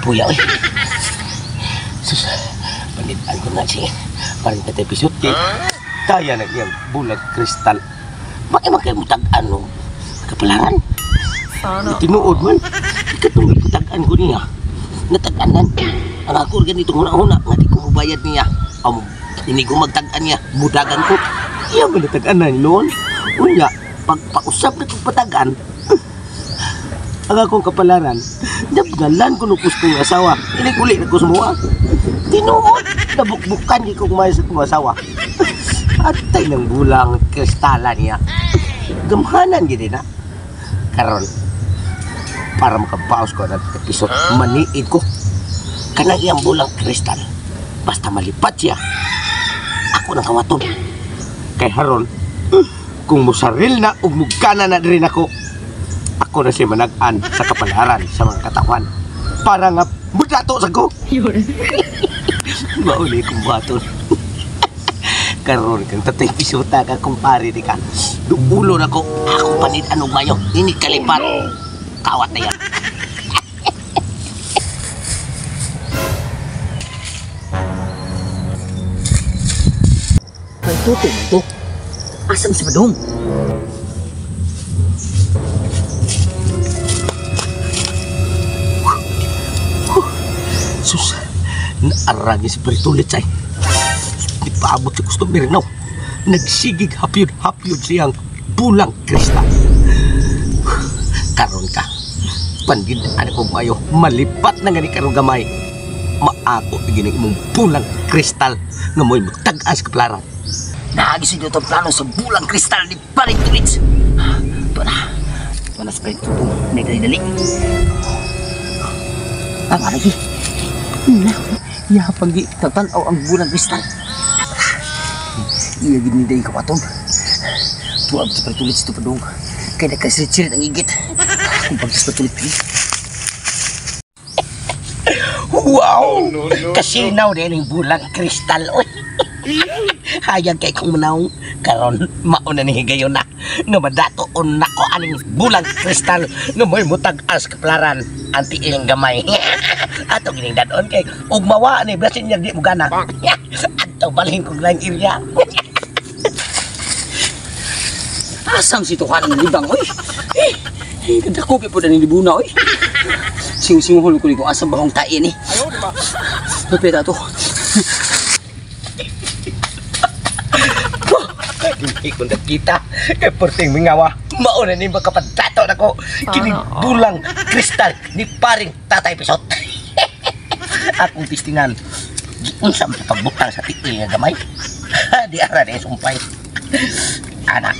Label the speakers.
Speaker 1: Kapuya oy. Sus, panidan ko na siya. Parang tatay pisot kay. Kaya na iyang bulag kristal. Bakit man kayo mutag-an no? Kapalaran. Tinuod man. Ikatong iputag-an ko niya. Natag-anan. Ang ako ganito huna-huna nga di ko mubayad niya. Hindi ko magtag-an niya. Mudagan ko. Iya man natag-anan noon. Unya, pagpausap na kong patag-an, ang akong kapalaran, nabgalan ko nung kong asawa. Inig-uli na ko sumuha. Tinuod, nabukbukan di ko kumayos sa kong asawa. Atay ng bulang kristala niya. Gamhanan gini na. Karon, para makabaos ko ng episode, maniid ko. Kanang iyang bulang kristal. Basta malipat siya, ako nang kawaton. Kay haron, kung musaril na ug mugana na rin ako, ako na si manag-an sa kapalaran sa mga katawan. Para nga mudato sa ko. Mauli kong buhaton. Karon kang tatay pisuta ka kumpare di ka. Duulo na ko. Ako panid anong mayo. Ini kalipat. Kawat na yan.
Speaker 2: Tuto to. Asam si Badong?
Speaker 1: Sus, naaragi si Bertulit say. Di paabot si customer now. Nagsigig hapyod-hapyod siyang bulang kristal. Karon ka, pandid ano ko mayo, malipat na nga ni karon gamay. Maako gining imong bulang kristal nga mo'y magtag-as kaplaran.
Speaker 2: Naagi sa itong plano sa bulang kristal ni Paring Tulits. Ito na. Ito na sa Paring Tutong. May dali-dali. Ang alagi. Yapang di tatanaw ang bulang kristal. Iya gini day kapaton. Tuwag sa Paring Tulits ito padung. Kaya nagkasirit-sirit ang igit. Kung pagkas patulit.
Speaker 1: Wow! Kasinaw din ang bulang kristal. Oy. Hayag kay kong manaw. Karon mauna ni higayon na nga madatoon nako aning bulang kristal nga mo'y mutag-as kaplaran ang tiil gamay. Ato gining dadon kay ug mawa ni blasin niya di mo gana. Adto balhin kog lang area.
Speaker 2: Asam si Tuhan ang libang oy. Eh, kadako kay pud ani libuna oy. Sing-singhol ko ni kung asam bahong tae ni. Lupit ato.
Speaker 1: Hindi ko nakita. Kay porting mingawa, mauna ni makapadato na ko. Kining bulang kristal ni Paring Tatay Pisot. Akong tistingan, giunsa man sa pagbutang sa tiil nga gamay. Di ara ni sumpay. Anak.